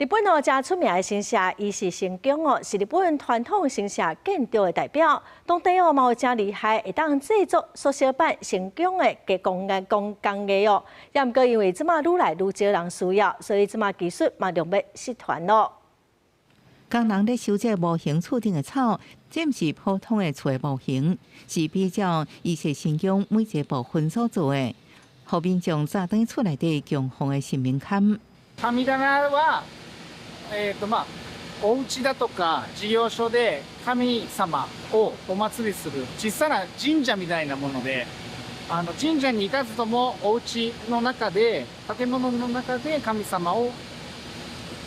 日本哦，誠出名的神社伊勢神宮哦，是日本傳統神社建築的代表。當地哦嘛有誠厲害，會當製作縮小版神宮的加工藝工工藝哦。也毋過因為這馬愈來愈少人需要，所以這馬技術嘛量欲失傳咯。工人咧修這模型厝頂的草，這毋是普通的厝的模型，是比照伊勢神宮每一個部分所做的，予民眾早轉厝內底供奉的神明龕。神棚はまあお家だとか事業所で神様をお祀りする小さな神社みたいなもので、神社に行かずともお家の中で、建物の中で神様を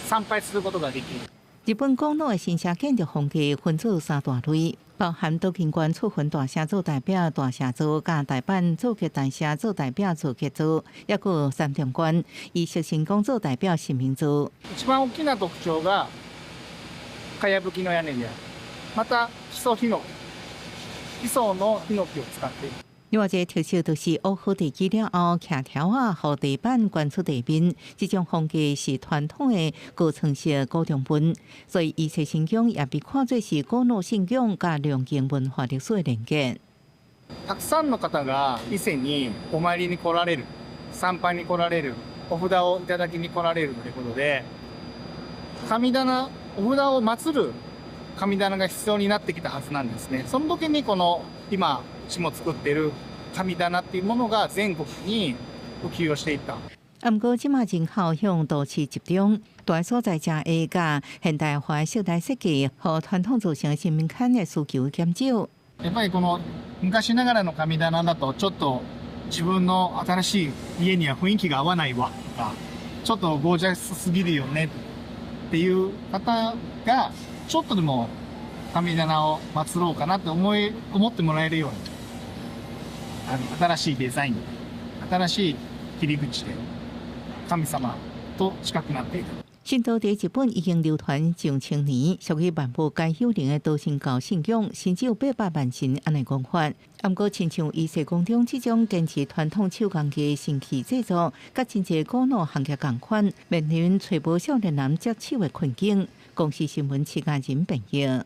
参拝することができる。日本古老的神社建築風格分做三大類，包含都京縣出雲大社做代表大社座，佮大阪祖格大社做代表祖格座，抑閣山中縣伊勢神宮做代表神明座。一番大きな特徴がかやぶきの屋根である。また木曽檜、木曽の檜を使っている。另外一個特色就是挖好地基了後，徛柱仔，予地板懸出地面，這種風格是傳統的高層式古丈墳，所以伊勢神宮也被看作是古老信仰佮龍宮文化歷史的連結。たくさんの方が伊勢にお參りに來られる、参拝に來られる、お札をいただきに來られるということで、神棚、お札を祀る神棚が必要になってきたはずなんですね。その時にこの今うちも作っている神棚っていうものが全國に普及をしていった。啊，毋過這馬人口向都市集中，大所在誠會佮現代化室內設計，予傳統造型神明龕的需求減少。やっぱりこの昔ながらの神棚だと、ちょっと自分の新しい家には雰囲気が合わないわとか、ちょっとゴージャスすぎるよねっていう方が、ちょっとでも神棚を祀ろうかなって思ってもらえるように、新しいデザイン、新しい切り口で神様と近くなっている。神道佇日本已經流傳上千年，屬於萬物皆有靈的多神教信仰，甚至有800萬神按呢講法。毋過，親像伊勢宮中這種堅持傳統手工藝神器製作，佮真濟古老行業仝款，面臨揣無少年人接手的困境。公視新聞徐家仁編譯。